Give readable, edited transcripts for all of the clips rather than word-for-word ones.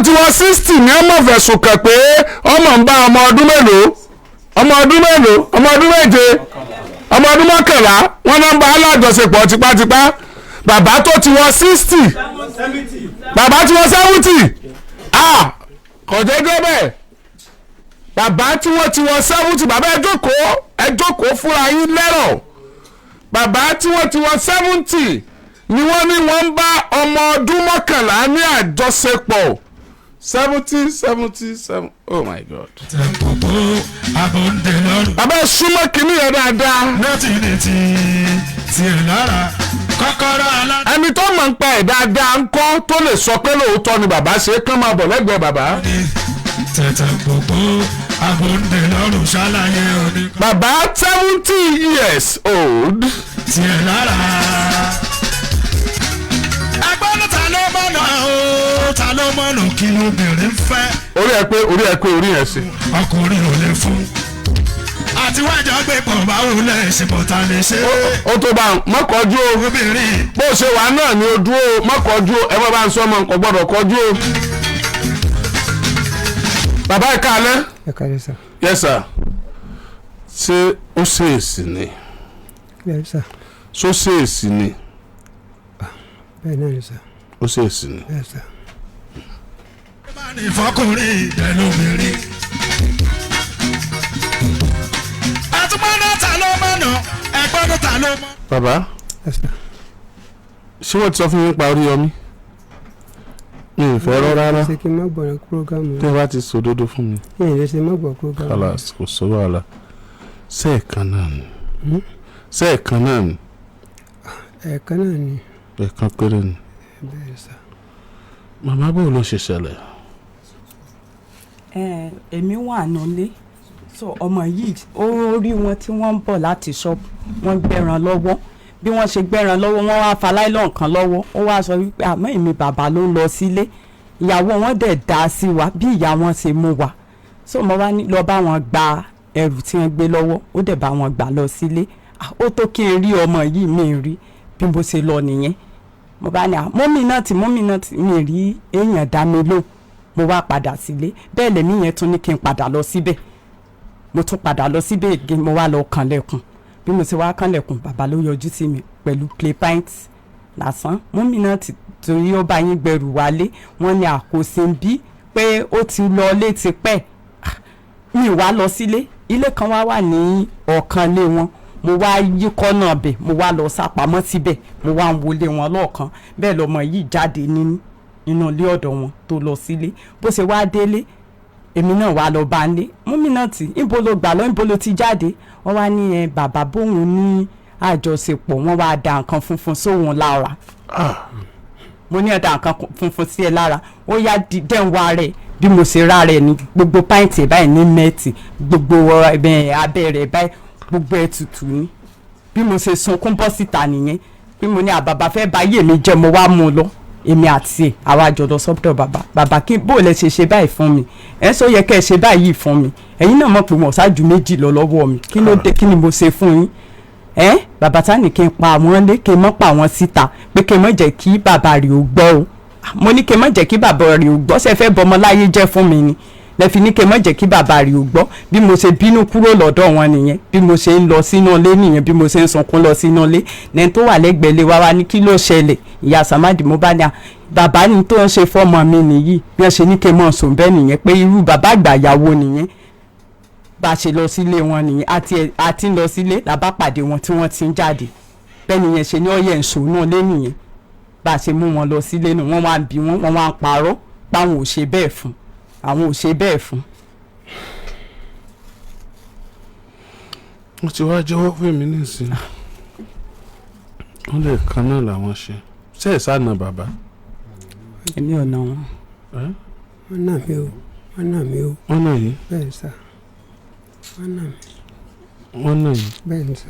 ti wọ 60 ní ọmọ fẹ̀sùn kàn pé ọmọ ń bá ọmọ ọdún mélòó, ọmọ ọdún mélòó, ọmọ ọdún 7, ọmọ ọdún 11, wọn náà ń bá alájọṣepọ̀ tipátipá. Bàbá tó ti wọ 60, bàbá tí wọ́n 70, ah, kò jẹ́jẹ́ bẹ́ẹ̀. Bàbá tí wọ́n ti wọ 70, bàbá, ẹ jókòó, ẹ jókòó fúnra yín lẹ́rọ̀. Bàbá tí wọ́n ti wọ 70 ni wọ́n ní wọ́n ń bá ọmọ ọdún 11 ní àjọṣepọ̀. 70, 70, 7, oh my God. Tẹ̀gbogbo abòǹde lọ́rùn. Bàbá, ẹ súnmọ́ kínní yẹn dáadáa. Láti ní ti tiẹ̀ lára kọ́kọ́rọ́ alá. Ẹni tó mọ̀ ń pa ẹ̀ dáadáa ń kọ́, tó lè sọ pé lóòótọ́ ni bàbá ṣe é, kán máa bọ̀ lẹ́gbẹ̀ẹ́ bàbá. Tẹ̀tẹ̀ gbogbo abòǹde lọ́rùn ṣàlàyé oní. Bàbá 70 years old. Tiẹ̀ lára. Ẹgbọ́n ní ta ló mọ̀nà o, ta ló mọ̀nà kí lóbìnrin fẹ́? Orí ẹ pé, orí ẹ pé, orí ẹ sí. Ọkùnrin ò lè fún. Àti wájà gbé pọ̀, báwo lẹ̀ ṣe bọ̀, ta lè ṣe. Ó tó bá mọ́kànjú o. Obìnrin. Bó ṣe wà náà ni o dúró, mọ́kànjú o. Ẹ bá bá ń sọ ọmọ nǹkan gbọ́dọ̀ kọjú o. Bàbá, ẹ káalẹ́. Ẹ káalẹ́ sà. Yes sir. Ṣé ó ṣèèsì ni? Bẹ́ẹ̀ sà. Ṣó ṣèèsì ni? Bẹ́ẹ̀ náà ni sà. Ó ṣèèsì ni. Bẹ́ẹ̀ sà. Bá ní fọkùnrin ìdẹ́lóbìnrin. Àtúmọ̀nà ta ló mọ̀nà, ẹgbọ́n ta ló mọ̀. Bàbá. Ẹ sà. Ṣé wọ́n ti sọ fún mi nípa Oríyọmí? Mi ò fẹ́ rọ́ rárá. Ṣé kí n má gbọ́ program? Tí wọ́n bá ti sòdodo fún mi. Mi ì lè ṣe má gbọ́ program. Khalas, kò sọ wàhálà. Sẹ́ẹ̀kan náà ni? Sẹ́ẹ̀kan náà ni? Ẹ̀ẹ̀kan náà ni. Ẹ̀ẹ̀kan péré ni? Bẹ́ẹ̀ sà. Màmá, báwo ló ṣe ṣẹlẹ̀? Ẹ, èmi wà nílé, so ọmọ yìí, ó rí wọn tí wọ́n ń bọ̀ láti ṣọ́ọ̀bù, wọ́n gbẹ̀ràn lọ́wọ́. Bí wọ́n ṣe gbẹ̀ràn lọ́wọ́, wọ́n wá fa láìlọ́n kan lọ́wọ́. Ó wá sọ wípé àmọ́ èmi bàbá ló ń lọ sílé. Ìyàwó wọn dẹ̀ dá sí wa bí ìyá wọn ṣe mú wa. So mo wá ní lọ bá wọn gba ẹrù tí wọ́n gbé lọ́wọ́. Ó dẹ̀ bá wọn gbà lọ sílé. Ah, ó tó kí n rí ọmọ yìí, mi rí. Bí mo ṣe lọ nìyẹn. Mo bá ní à mọ́mì náà tí mọ́mì náà tí mi rí èèyàn dá mi lóhùn. Mo wá padà sílé. Bẹ́ẹ̀ lèmi yẹn tún ní kí n padà lọ síbẹ̀. Mo tún padà lọ síbẹ̀ again. Mo wá lọ kànlẹ̀kùn. Bí mo ṣe wá kànlẹ̀kùn, bàbá ló yọjú sí mi pẹ̀lú play pint lásán. Mọ́mì náà ti torí ó bá yín gbẹrù wálé. Wọ́n ní àkóso bí pé ó ti lọ létí pẹ́. Mi wá lọ sílé. Ilé kan wá wà ní ọ̀kan lé wọn. Mo wá yí kọ́nà bẹ̀, mo wá lọ sápamọ́ síbẹ̀, mo wá ń wọlé wọn lọ́ọ̀kan. Bẹ́ẹ̀ lọmọ yìí jáde nínú ilé ọ̀dọ̀ wọn tó lọ sílé. Bó ṣe wá délé, èmi náà wá lọ bá ń lé. Mọ́mí náà tì, níbo ló gbà lọ? Níbo ló ti jáde? Wọ́n wá ní ẹ bàbá bóun ní àjọṣepọ̀, wọ́n wá da nǹkan funfun sóun lára. Mo ní ọ̀dà nǹkan funfun sí ẹ lára, ó yá dẹ́n wa rẹ̀. Bí mo ṣe rà rẹ̀ ní gbogbo pint ẹ̀ báyìí ní mẹ́ẹ̀tì, gbogbo abẹ́ rẹ̀ báyìí, gbogbo ẹ̀ tutù ni. Bí mo ṣe sunkún bọ́ síta nìyẹn. Bí mo ní àbàbà fẹ́ bá yé mi jẹ́, mo wá mú un lọ. Èmi àti ẹ̀, àwa jọ lọ sọ́dọ̀ bàbá. Bàbá, kí bó lẹ ṣe ṣe báyìí fún mi? Ẹ sọ yẹ kẹ́ ẹ ṣe báyìí fún mi. Ẹ̀yin náà mọ̀ pé wọ́n ṣáàjú méjì lọ lọ́wọ́ mi. Kí ló dé? Kí ni mo ṣe fún yín? Ẹ bàbá tá ní kí n pa àwọn lé, kí n mọ́ pa àwọn síta, pé kí n mọ́ jẹ́ kí bàbá rẹ̀ ó gbọ́ o. Mo ní kí n mọ́ jẹ́ kí bàbá rẹ̀ ó gbọ́? Ṣe fẹ́ bọmọ láyé jẹ́ fún mi ni lẹ́fi ní kí n mọ́ jẹ́ kí bàbá rẹ̀ ó gbọ́? Bí mo ṣe bínú kúrò lọ́dọ̀ wọn nìyẹn. Bí mo ṣe ń lọ sínú ilé nìyẹn. Bí mo ṣe ń sunkún lọ sínú ilé, lẹ́ni tó wà lẹ́gbẹ̀ẹ́ lé wa wá ní kí ló ṣẹlẹ̀, ìyá Samadi? Mo bá ní à bàbá ní tó ń ṣe fọ́mọ mi nìyí. Bí wọ́n ṣe ní kí n mọ̀ sùn bẹ́ẹ̀ nìyẹn, pé irú bàbá àgbàyàwó nìyẹn. Bá a ṣe lọ sílé wọn nìyẹn. Àti ń lọ sílé la bá pàdé wọn tí wọ́n ti ń jáde. Bẹ́ẹ̀ nìyẹn ṣe ní ọ̀yẹ̀ ǹṣọ́ náà lé nìyẹn. Bá a ṣe mú wọn lọ sílé nù, wọ́n wá ń bi wọ́n, wọ́n wá ń parọ́ páwọn ò ṣe bẹ́ẹ̀ fún, àwọn ò ṣe bẹ́ẹ̀ fún. Wọ́n ti wá jẹ́wọ́ fún mi nísìnyí, wọ́n lè kan náà làwọn ṣe. Ṣé ẹ̀ sáà na bàbá? Èmi ò nà wọn. Ẹ́? Wọ́n nà mí o, wọ́n nà mí o. Wọ́n nà yín? Bẹ́ẹ̀ sà, wọ́n nà mí. Wọ́n nà yín? Bẹ́ẹ̀ ni sà,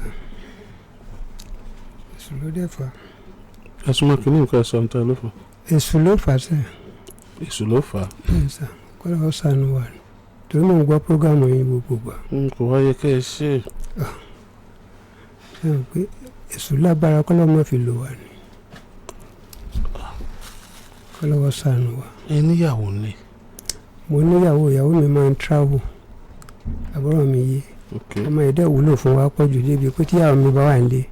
èṣù ló dẹ̀ fà. Ẹ súnmọ́ kínní nǹkan, ẹ̀ sọ ní tẹ́ ló fà. Èṣù ló fà sẹ́. Èṣù ló fà á. Bẹ́ẹ̀ sà, kọ́lá ó ṣàánú wa ni, torí mò ń gbọ́ program yín gbogbo gbà. N kò wáyé kẹ́ ẹ ṣe. Ṣé o pé èṣù lágbára? Kọ́lá má fi lò wá ni, kọ́lá ó ṣàánú wa. Ẹ níyàwó ni? Mo níyàwó, ìyàwó mi máa ń travel, àbúrò mi yé. Ok. Ọmọ yìí dẹ̀ wúlò fún wa pọ̀ jù débi pé tíyàwó mi bá wà nílé,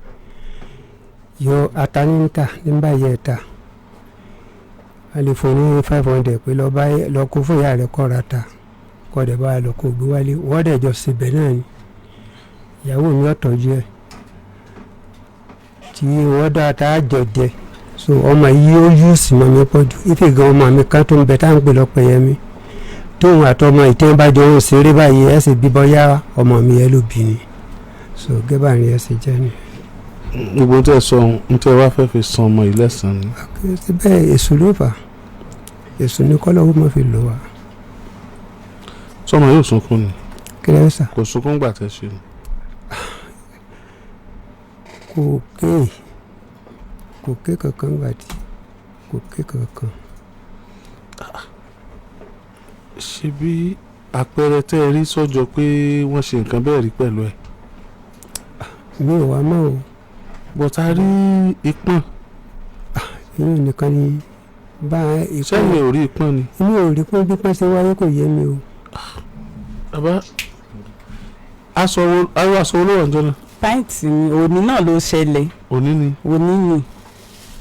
yọ ata ní ń tà ní báyìí ẹ̀ ta, a lè fún ní 500 pé lọ bá lọ kó fún ìyá rẹ̀ kọ́ ra ta, kọ́ dẹ̀ bá lọ kó gbé wálé, wọ́n dẹ̀ jọ síbẹ̀ náà ni. Ìyàwó mi ò tọ́jú ẹ̀ tí wọ́n dá ta jọ jẹ. So ọmọ yìí ó yúùsì mọ́ mi pọ̀ jù ife gan. Ọmọ mi kan tó ń bẹ tá à ń pè lọ́pẹ̀yẹmí, tóun àtọmọ ìtẹ́ bá jọ ń ṣeré báyìí, ẹ̀ sì bí bọ́yá ọmọ mi yẹn ló bí ni. So gẹ́bà ni ẹ sì jẹ́ ni. Gbogbo tẹ́ ẹ sọ ohun n tẹ́ ẹ wá fẹ́ fi san ọmọ yìí lẹ́sàn-án ni. Síbẹ̀ èṣù ló fà á, èṣù ní kọ́lọ́wọ́ máa fi lò wá. Sọmọ yóò sunkún ni? Kí lẹ́ sà? Kò sunkún gbà tẹ́ ṣe ni. Kò ké, kò ké kankan gbà tí kò ké kankan. Ṣé bí àpẹẹrẹ tẹ́ ẹ rí sọ́jọ́ pé wọ́n ṣe nǹkan bẹ́ẹ̀ rí pẹ̀lú ẹ̀? Mi ò wá mọ́ o. Bọ̀tá rí ipọ́n. Inú nìkan ni bá ikú. Sẹ́yìn ò rí ipọ́n ni. Inú ò rí pé bí pọ́n ṣe wáyé, kò yé mi o. Bàbá, aṣọ wo, arú aṣọ wo ló wà níjọ́ náà? Pàǹtì ni, òní náà ló ṣẹlẹ̀. Òní ni. Òní ni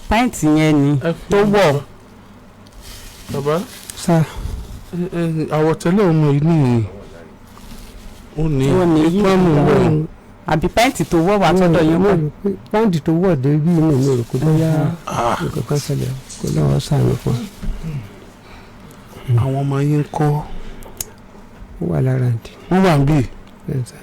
pàǹtì yẹn ni tó wọ̀. Bàbá. Sá. Àwọ̀tẹ́lẹ̀ ọmọ yìí nìyí ó ní Ó ní yìí. ipọ́n nù wẹ̀. Àbí pàǹtì tó wọ̀ wá sọ́dọ̀ yẹn mo kọ́. rò pé pàǹtì tó wọ̀ dé bí inú mi rò pé bóyá nǹkan kan ṣẹlẹ̀, kó lọ́wọ́ sànù fún Àwọn ọmọ yín ń kọ́? Ó wà lára ǹdí. Wọ́n wà ń bì. Bẹ́ẹ̀ sá.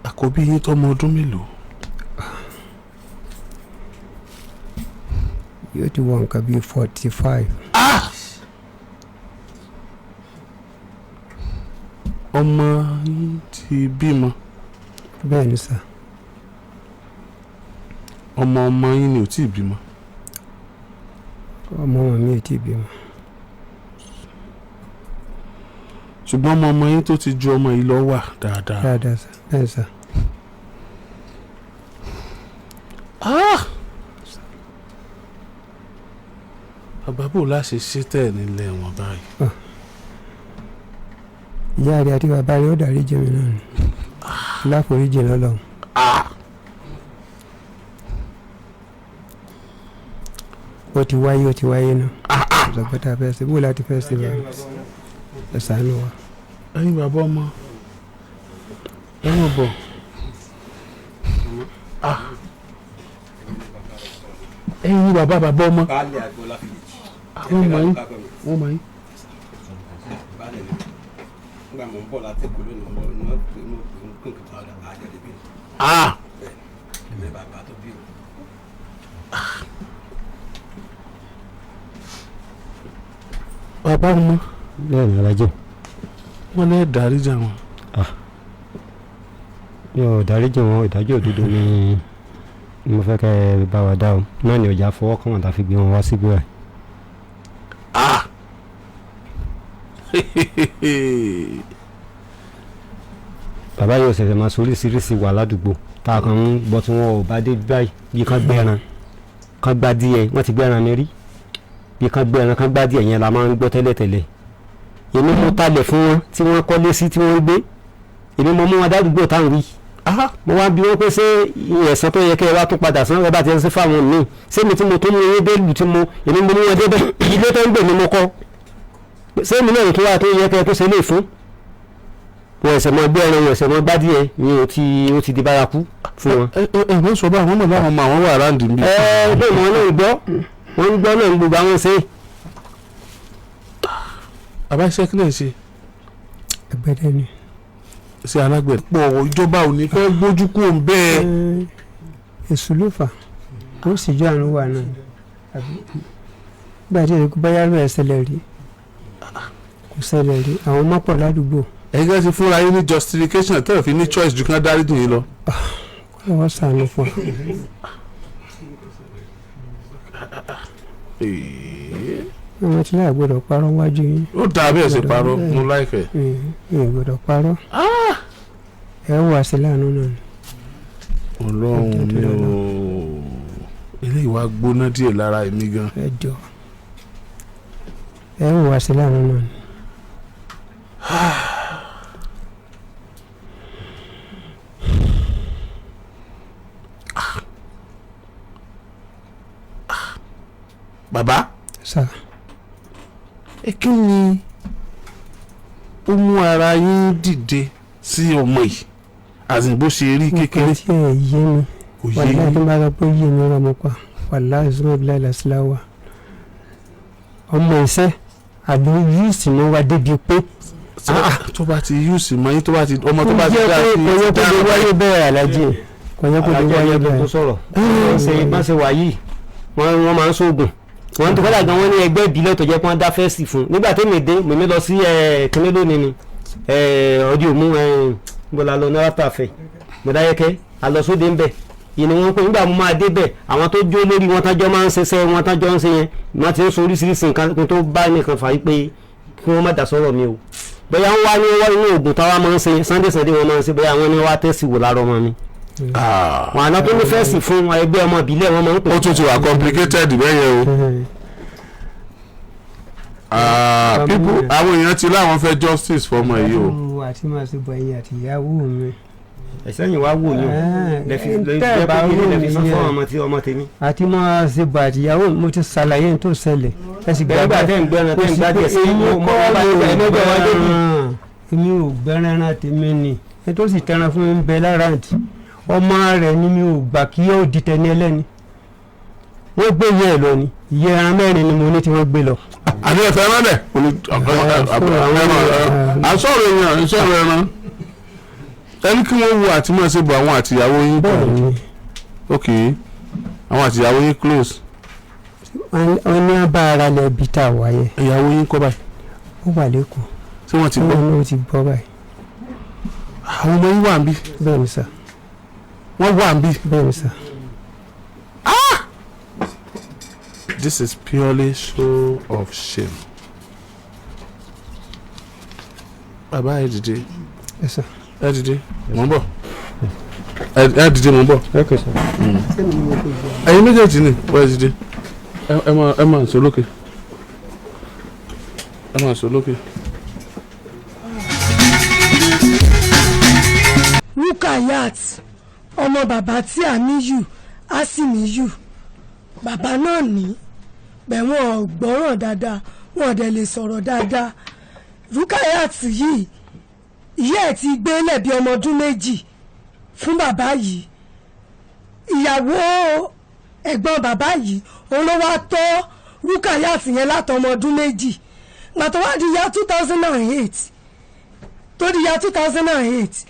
Àkọ́bí yín tọ́mọ ọdún mélòó? Yóò ti wọ nǹkan bíi 45. Ọmọ yín ti bímọ? Bẹ́ẹ̀ ni sá. Ọmọ ọmọ yín ni ò tí ì bímọ? Ọmọ ọmọ mi ò tí ì bímọ. Ṣùgbọ́n ọmọ ọmọ yín tó ti ju ọmọ yìí lọ wà dáadáa? Dáadáa sá, bẹ́ẹ̀ sá. Bàbá, bò láṣẹ ṣe tẹ̀ nílẹ̀ wọn báyìí? Ìyá rẹ̀ àti bàbá rẹ̀ ó dárí jì mí náà ni, láforíjì lọ́lọ́run. Ó ti wáyé, ó ti wáyé náà. Ọ̀sọ̀gbọ́tà fẹ́ ṣe bó láti fẹ́ ṣe báyìí, ẹ ṣàánú wa. Ẹ̀yin bàbá ọmọ, ẹ mọ̀ bọ̀. Ah. Ẹ̀yin bàbá bàbá ọmọ. Baálé Agboola village. Àwọn ọmọ yín, wọ́n mọ̀ yín. Baálé ni. Nígbà mo ń bọ̀ láti Èkó lónìí, mo ní wọ́n pè mí, pè mí pé nǹkan tó wà àjọ débi. Ah. Èmi ni bàbá tó bí o. Bàbá ọmọ. Bẹ́ẹ̀ ni, alájẹ. Wọ́n lè dáríjà wọn. Mi ò dáríjì wọn. Ìdájọ́ òdodo ni mo fẹ́ kẹ́ ẹ bá wa dá o. Náà ni ọjà fọwọ́ kàn wọ́n tá a fi gbé wọn wá síbí rẹ̀. Ah. Bàbá yóò ṣẹ̀ṣẹ̀ máa sọ oríṣiríṣi wà ládùúgbò tá a kàn ń gbọ́ tí wọn ò bá dé báyìí, bí kan gbẹ́ran kan gbá díẹ̀, wọ́n ti gbẹ́ran mi rí, bí kan gbẹ́ran kan gbá díẹ̀ yẹn la máa ń gbọ́ tẹ́lẹ̀tẹ́lẹ̀. Èmi mo talẹ̀ fún wọn tí wọ́n kọ́lé sí tí wọ́n ń gbé. Èmi mo mú wọn dádùúgbò táwọn wí. Mo wá bí wọ́n pé ṣé ẹ̀san tó yẹ kẹ́ ẹ wá tún padà san ẹ bá ti ń ṣe fáwọn míì, ṣé mi tí mo tó mú yín dé lù tí mo èmi mo mú wọn débẹ̀, ilé tó ń gbè mí mo kọ́, ṣé mi náà tó wá tó yẹ kẹ́ ẹ tó ṣe lè fún wọn? Ẹsẹ̀ mọ gbé ẹran, wọn ẹsẹ̀ mọ gbádìẹ ni ó ti ó ti di bárakú fún wọn. Ẹ ẹ ẹ, wọ́n sọ bá àwọn ọmọ láwọn ọmọ àwọn wà ráǹdì níbí. Ẹ bẹ́ẹ̀ ni, wọn náà ń gbọ́, wọ́n ń gbọ́ náà ń gbogbo àwọn ṣe. Bàbá, iṣẹ́ kí lè ṣe? Ẹgbẹ́dẹ́ ni. Ṣe alágbẹ̀dẹ. Pọ̀ ìjọba ò ní fẹ́ gbójú kúrò ń bẹ́ẹ̀. Èṣù ló fà á, ó sì jọ àrùn wà náà ni. Àbí nígbà tí èkó báyà rẹ̀ ṣẹlẹ̀ rí, kò ṣẹlẹ̀ rí, àwọn ọmọ pọ̀ ládùúgbò. Ẹ̀yin kan ti fúnra yín ní justification tẹ́ ẹ̀ fi ní choice ju kí wọ́n dáríjì yín lọ. Kó lọ́wọ́ ṣàánú fún wa. Àwọn tí láì gbọ́dọ̀ parọ́ wájú yín. Ó dáa bẹ́ẹ̀ ṣe parọ́, mo láìfẹ́. Mi ò gbọ́dọ̀ parọ́. Ẹ wà sí láàánú náà ni. Ọlọ́run mi ò. Eléyìí wá gbóná díẹ̀ lára èmi gan. Ẹ jọ, ẹ ń wá sí láàánú náà ni. Bàbá, Sà. Ẹ kí ni ó mú ara yín dìde sí ọmọ yìí, àti bó ṣe rí kékeré? Nǹkan tí ẹ yé mi. Kò yé Wàláhì, yín. tó bá sọ pé yé mi, rọ mo pa. Wàláhì, sọmọ bíláì làṣìláwà, ọmọ ìṣe àbí yúùsì mọ́ wa débi pé Tó bá ti yúùsì mọ́ yín, tó bá ti ọmọ tó bá ti kò dá yẹ sí kó yẹ kó lè wáyé bẹ́ẹ̀, alájì, kò yẹ kó lè Alájọ wáyé ẹni tó bẹ́ẹ̀. sọ̀rọ̀ wọ́n ṣe bá ṣe wà yìí, wọ́n máa ń sóògùn wọ́n tó kọ́dà gan. Wọ́n ní ẹgbẹ́ ìbílẹ̀ tó jẹ́ pé wọ́n dá fẹ́ẹ̀sì fún nígbà tẹ́mi dé mèmí lọ sí kínní lónìí ni ọdí òmù bọ́lá lọ náírà tàfẹ́ mọ̀dáyẹ́kẹ́ alọ́sóde ń bẹ̀ ìní wọn pé nígbà mo máa dé bẹ̀, àwọn tó jó lórí wọn tájọ́ máa ń ṣiṣẹ́ wọn tájọ́ ń ṣe yẹn, wọ́n ti ń sọ oríṣiríṣi nǹkan tó bá nìkan fà á pé kí wọ́n má dà sọ́rọ̀ mi o. Bóyá ń wá ní wọ́n inú oògùn táwa máa ń ṣe Sunday Sunday, wọ́n máa ń ṣe, bóyá wọ́n ní wá tẹ̀sí wò lára ọmọ mi. Wọn àná tó ní fẹ́ẹ̀sì fún ẹgbẹ́ ọmọ ìbílẹ̀ wọn máa ń pè. Ó tún ti wà complicated bẹ́ẹ̀ yẹn o. Ah, people, àwọn èèyàn ti láwọn fẹ́ justice fọmọ yìí o. Àti máa ṣe bọ ẹ̀yin àti ìyàwó mi. Ẹ̀sẹ̀ yìí wá wò yín o. Lẹ́fi Tẹ́ ẹ bá lẹ́fi rò lẹ́fi sọ nìyẹn. fún ọmọ tí ọmọ tèmi. Àti máa ṣe bọ àtìyàwó mi, mo ti ṣàlàyé n tó ṣẹlẹ̀, ẹ sì Bẹ́ẹ̀ gbà tẹ́ ń gbẹ́ran, tẹ́ ń gbá díẹ̀ sí èmi mo kọ́ bá mi ti ò ẹ̀mẹ́gbẹ́ wọn débi. gbẹ́ran, èmi ò gbẹ́ran ẹran tèmi ni. Ẹ tó sì tẹran fún mi ń bẹ lára àǹtí ọmọ rẹ̀ ni mi ò gbà kí ó di tẹni ẹlẹ́ni. Wọ́n gbé ìyá ẹ̀ lọ ni. Ìyá ẹran mẹ́rin ni mo ní tí wọ́n gbé lọ. Àní ẹ̀fẹ̀ ẹran dẹ̀ à ń sọ̀rọ̀ èèyàn, à ń sọ̀rọ̀ ẹran. Ẹni kí wọ́n wo àti máa ṣe bọ̀ àwọn àtìyàwó yín. Bẹ́ẹ̀ ni. Ok, àwọn àtìyàwó yín close. Wọ́n ní abá ara lẹ̀ bí tá a wáyé. Ìyàwó yín kọ́ báyìí? Ó wà lẹ́kọ̀ọ́. Ṣé wọ́n ti gbọ́? Wọ́n ní ó ti gbọ́ báyìí. Àwọn ọmọ yín wà ń bí? Bẹ́ẹ̀ ni sà. Wọ́n wà ń bí? Bẹ́ẹ̀ ni sà. This is purely show of shame. Bàbá, ẹ dìde. Ẹ sà. Ẹ dìde, mò ń bọ̀. Ẹ dìde, mò ń bọ̀. Ok sir. Ẹ̀yin méjèèjì ni wọ́n. Ẹ dìde, ẹ máa sọ lókè, ẹ máa sọ lókè. Rukayat, ọmọ bàbá tí Àmíyù Àsìmíyù, bàbá náà ní bẹ̀, wọ́n ò gbọ́ràn dáadáa, wọn ò dẹ̀ lè sọ̀rọ̀ dáadáa. Rukayat yìí, ìyá ẹ̀ ti gbé lẹ̀ bí ọmọ ọdún 2 fún bàbá yìí. Ìyàwó ẹ̀gbọ́n bàbá yìí, òun ló wá tọ́ Rukayat yẹn látọmọ ọdún 2. Gbàtọ́ wá di ya 2008, tó di ya 2008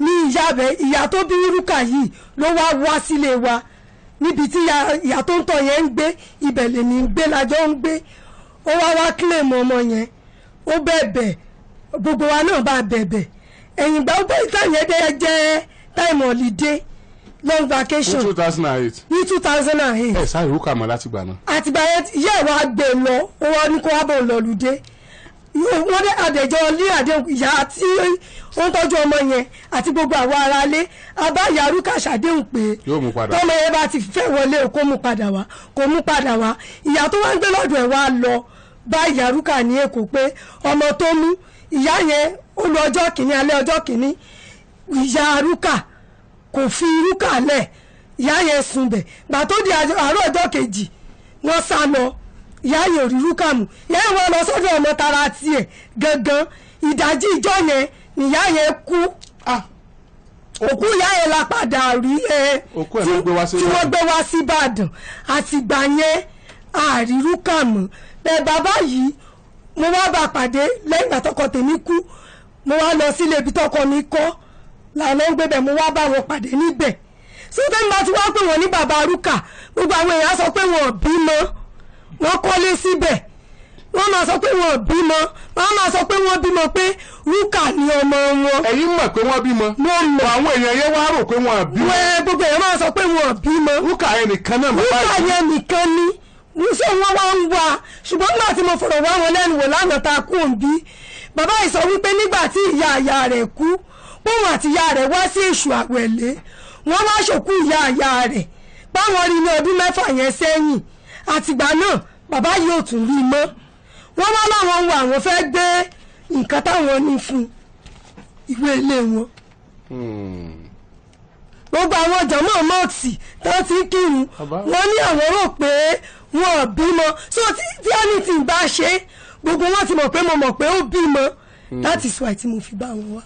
ní ìyá bẹ, ìyá tó bí Rúkà yìí ló wá wá sílé wa níbi tí ìyá tó ń tọ́ yẹn ń gbé. Ibẹ̀ lèmi ń gbé, lájọ́ ń gbé. Ó wá wá claim ọmọ yẹn. Ó bẹ̀bẹ̀, gbogbo wa náà bá bẹ̀bẹ̀. Ẹ̀yìn ìgbà ó bẹ̀ táyà yẹn dẹ́ jẹ́ time holiday, long vacation. Ní 2008? Ní 2008. Ẹ sáré rúkà mọ́ láti gbà náà. Àtìgbà yẹn, ìyá ẹ̀ wá gbé lọ. Ó wá ní kó wá bọ̀ lọ́lùdé. Wọ́n dé àdẹ̀jọ́ ní àdéhùn, ìyá tí ó ń tọ́jú ọmọ yẹn àti gbogbo àwa ará ilé abá ìyá Rúkà ṣàdéhùn pé Yóò mú padà. tọ́mọ yẹn bá ti fẹ́ wọlé o, kó mú padà wá. Kó mú padà wá. Ìyá tó wá ń gbé lọ́dọ̀ ẹ̀ wá lọ bá ìyá Rúkà ní Èkó pé ọmọ tó mú ìyá yẹn ó lọ ọjọ́ kìíní, alẹ́ ọjọ́ kìíní, ìyá Rúkà kò fi Rúkà lẹ̀. Ìyá yẹn sùn bẹ̀. Gbà tó di àárọ̀ ọjọ́ kejì, wọ́n sá lọ. Ìyá yẹn ò rí Rúkà mú. Ìyá yẹn wọ́n lọ sọ́dọ̀ ọmọ tara tiẹ̀ gangan. Ìdájí ìjọ yẹn nìyá yẹn kú. Òkú ìyá yẹn la padà rí ẹ Òkú ẹ̀ ló gbé wá sí tí wọ́n Ìbàdàn. gbé wá sí Ìbàdàn. Àtìgbà yẹn àrí Rúkà mọ́. Bẹ́ẹ̀ bàbá yìí, mo wá bá pàdé lẹ́yìn ìgbà tọkọ tèmi kú. Mo wá lọ sílé ibi tọkọ mi kọ́ làwọn ń gbé bẹ̀. Mo wá bá wọn pàdé níbẹ̀. Sókè nígbà tí wọ́n pè wọ́n ní bàbá Rúkà, gbogbo àwọn èèyàn sọ pé wọn ò bímọ, wọ́n kọ́lé síbẹ̀. Wọ́n máa sọ pé wọn ò bímọ, wọ́n máa sọ pé wọ́n bímọ, pé Rúkà ni ọmọ wọn. Ẹ̀yin mọ̀ pé wọ́n bímọ? Mo mọ̀. Àwọn èèyàn yẹn wá rò pé wọ́n bímọ. Wẹ́ẹ́, gbogbo èèyàn máa sọ pé wọn ò bímọ. Rúkà yẹn nìkan náà bàbá Rúkà yìí. yẹn nìkan ni ṣé wọ́n wá ń wá. Ṣùgbọ́n nígbà tí mo fọ̀rọ̀ wá wọn lẹ́nu wò lánàá tá a kú òǹbí, bàbá yìí sọ wípé nígbà tí ìyá ìyá rẹ̀ kú, póun àti ìyá rẹ̀ wá sí Èṣù Àwẹ̀lé. Wọ́n wá ṣòkú ìyá ìyá rẹ̀ báwọn rí ní ọdún 6 yẹn sẹ́yìn. Àtìgbà náà bàbá yìí ò tún rí i mọ́. Wọ́n wá láwọn wo àwọn fẹ́ gbé nǹkan táwọn ní fún ìwé ilé wọn. Gbogbo àwọn jàmọ́ mọ́ọ̀sì tó ti ń kírun, wọ́n ní àwọn rò pé wọn ò bímọ. So tí anything bá ṣe, gbogbo wọn ti mọ̀ pé mo mọ̀ pé ó bímọ. That is why tí mo fi bá wọn wá.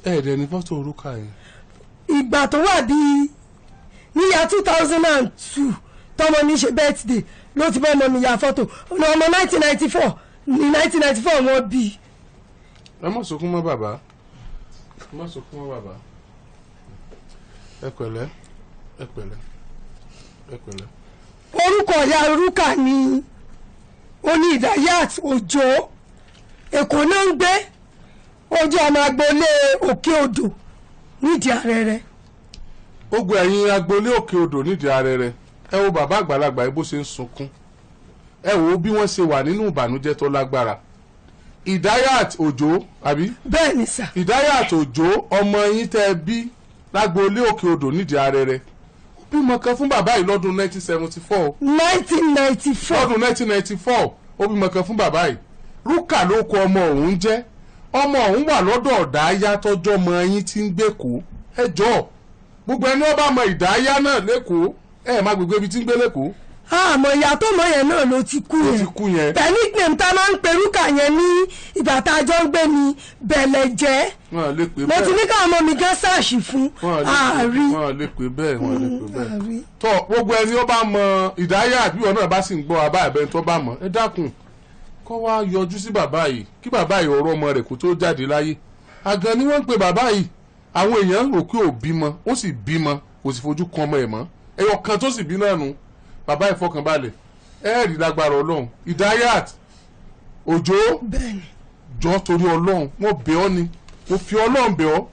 Ẹ̀ẹ́dẹ̀ ní fọ́tò orúkọ yẹn. Ìgbà tó wà bíi níyà 2002 tọmọ mi ṣe birthday ló ti bá ọmọ mi ya fọ́tò. Ọmọ 1994 ní 1994 wọ́n bí. Ẹ má sunkún mọ́ bàbá, ẹ má sunkún mọ́ bàbá, ẹ pẹ̀lẹ́, ẹ pẹ̀lẹ́, ẹ pẹ̀lẹ́. Orúkọ ìyá Rúkà ni oní Ìdáyàt Òjó. Èkó náà ń gbé, ojú ọmọ agboolé Òkè Odò nídìí Arẹrẹ. Gbogbo ẹ̀yin agboolé Òkè Odò nídìí Arẹrẹ, ẹ wo bàbá àgbàlagbà yìí bó ṣe ń sunkún, ẹ wo bí wọ́n ṣe wà nínú ìbànújẹ́ tó lágbára. Ìdáyàt Òjó, àbí? Bẹ́ẹ̀ ni sà. Ìdáyàt Òjó, ọmọ yín tẹ́ ẹ bí lágboolé Òkè Odò nídìí Arẹrẹ, ó bímọ kan fún bàbá yìí lọ́dún 1974. 1994. Lọ́dún 1994 ó bímọ kan fún bàbá yìí. Rúkà ló kọ ọmọ òun jẹ́. Ọmọ òun wà lọ́dọ̀ Ọ̀dáyá tọ́jọ́ ọmọ yín tí ń gbé kó. Ẹ jọ̀ọ́, gbogbo ẹni ó bá mọ Ìdáyá náà lẹ́kọ̀ọ́, ẹ má gbogbo ibi tí ń gbé lẹ́kọ̀ọ́. Àmọ́ ìyá tó mọ̀ yẹn náà ló ti kú Ló yẹn. ti kú yẹn. Bẹ́ẹ̀ nickname tá a máa ń pe Rúkà yẹn ní ìgbà tá a jọ ń gbé ni Bẹ̀lẹ̀jẹ́. Wọn lè pè Mo ti bẹ́ẹ̀. ní káwọn ọmọ mi gán sáàṣì fún Wọn lè pè àárí. Wọn lè pè bẹ́ẹ̀, wọn lè pè bẹ́ẹ̀. Àárí. Tọ gbogbo ẹni ó bá mọ Ìdáyà, àbí wọn náà bá sì ń gbọ́ abá ẹ̀bẹ̀ tó bá mọ̀, ẹ dákun, kó wá yọjú sí bàbá yìí, kí bàbá yìí ọ̀rọ̀ ọmọ rẹ̀ kó tó jáde láyé. Àgàn ni wọ́n ń pe bàbá yìí. Àwọn èèyàn rò pé ò bímọ, ó sì bímọ, kò sì fojú kan ọmọ ẹ̀ mọ́. Ẹyọ kan tó sì bí náà nu. Bàbá ìfọkànbalẹ̀, ẹ rí lágbára Ọlọ́run. Ìdáyàt Òjó, Bẹ́ẹ̀ni. jọ torí Ọlọ́run, wọ́n bẹ̀ ọ́ ni, mo fi Ọlọ́run bẹ̀ ọ́.